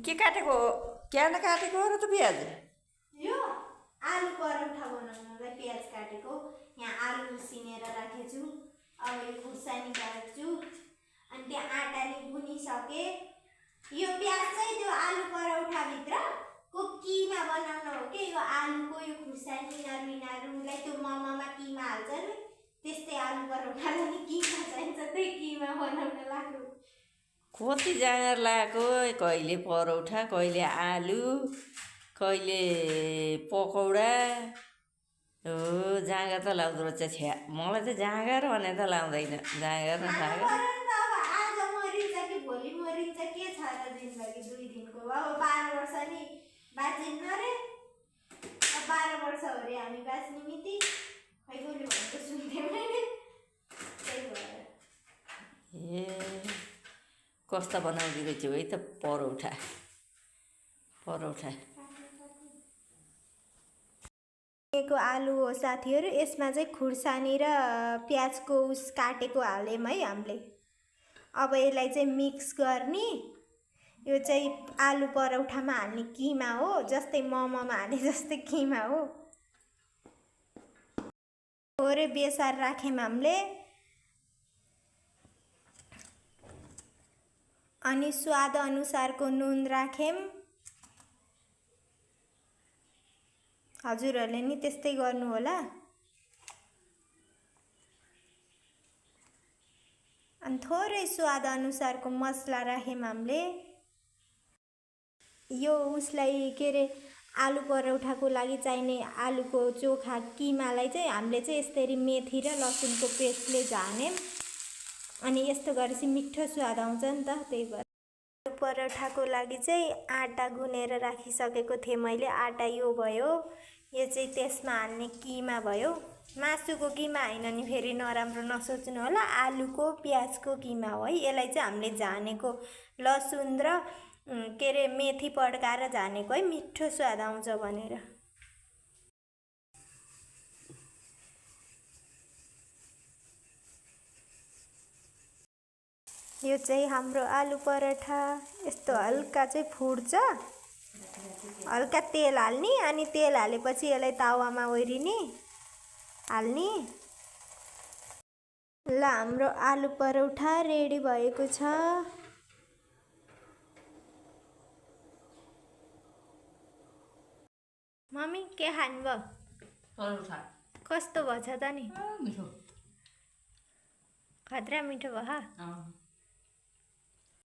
के काटेको हो? क्यान काटेको हो र त प्याज? यो आलु पराठा बनाउनलाई प्याज काटेको। यहाँ आलु उसिनेर राखेछु। अब यो खुर्सानी काट्छु अनि त्यहाँ आटा नि गुनिसके। यो प्याज चाहिँ त्यो आलु पराठाभित्रको किमा बनाउन हो के। यो आलुको यो खुर्सानी यिनीहरूलाई त्यो मोमोमा किमा हाल्छ नि, त्यस्तै आलु पराठालाई नि किमा चाहिन्छ, त्यही किमा बनाउन लाग्यो। कति जाँगर लगाएको, कहिले परौठा, कहिले आलु, कहिले पकौडा। हो जाँगर त लाउँदो रहेछ छ्या। मलाई त जाँगर भने त लाउँदैन। जाँगर न सागर आज मरिन्छ कि भोलि मरिन्छ के छ र जिन्दगी 2 दिनको। अब 12 वर्ष नि बाँचिन्न रे। अब 12 वर्ष हो रे हामी बाँच्ने मिति। खै कसले भनेको सुन्थेँ मैले। त्यही भएर ए कस्ता बनाउँदै रहेछौ है त परौठा। को आलु हो साथीहरू। यसमा चाहिँ खुर्सानी र प्याजको उस काटेको हाल्यौँ है हामीले। अब यसलाई चाहिँ मिक्स गर्ने। यो चाहिँ आलु पराठामा हाल्ने किमा हो, जस्तै मोमोमा हाले जस्तै किमा हो। थोरै बेसार राख्यौँ हामीले। अनि स्वाद अनुसारको नुन राख्यौँ। हजुरहरूले नि त्यस्तै गर्नु होला। अनि थोरै स्वाद अनुसारको मसला राख्यौँ हामीले। यो उसलाई के अरे आलु पराठाको लागि चाहिने आलुको चोखा किमालाई चाहिँ हामीले चाहिँ यसरी मेथी र लसुनको पेस्टले झान्यौँ। अनि यस्तो गरेपछि मिठो स्वाद आउँछ नि त, त्यही भएर। आलु पराठाको लागि चाहिँ आटा गुनेर राखिसकेको थिएँ मैले। आटा यो भयो। यो चाहिँ त्यसमा हाल्ने किमा भयो। मासुको किमा होइन नि फेरि नराम्रो नसोच्नु होला। आलुको प्याजको किमा हो है। यसलाई चाहिँ हामीले झानेको लसुन र के अरे मेथी पड्काएर झानेको है, मिठो स्वाद आउँछ भनेर। यो चाहिँ हाम्रो आलु पराठा यस्तो हल्का चाहिँ फुट्छ। हल्का तेल हाल्ने अनि तेल हालेपछि यसलाई तावामा ओरिने हाल्ने। ल हाम्रो आलु पराठा रेडी भएको छ। मम्मी के खानुभयो? परौठा कस्तो भएछ त नि? मिठो। खतरा मिठो भयो।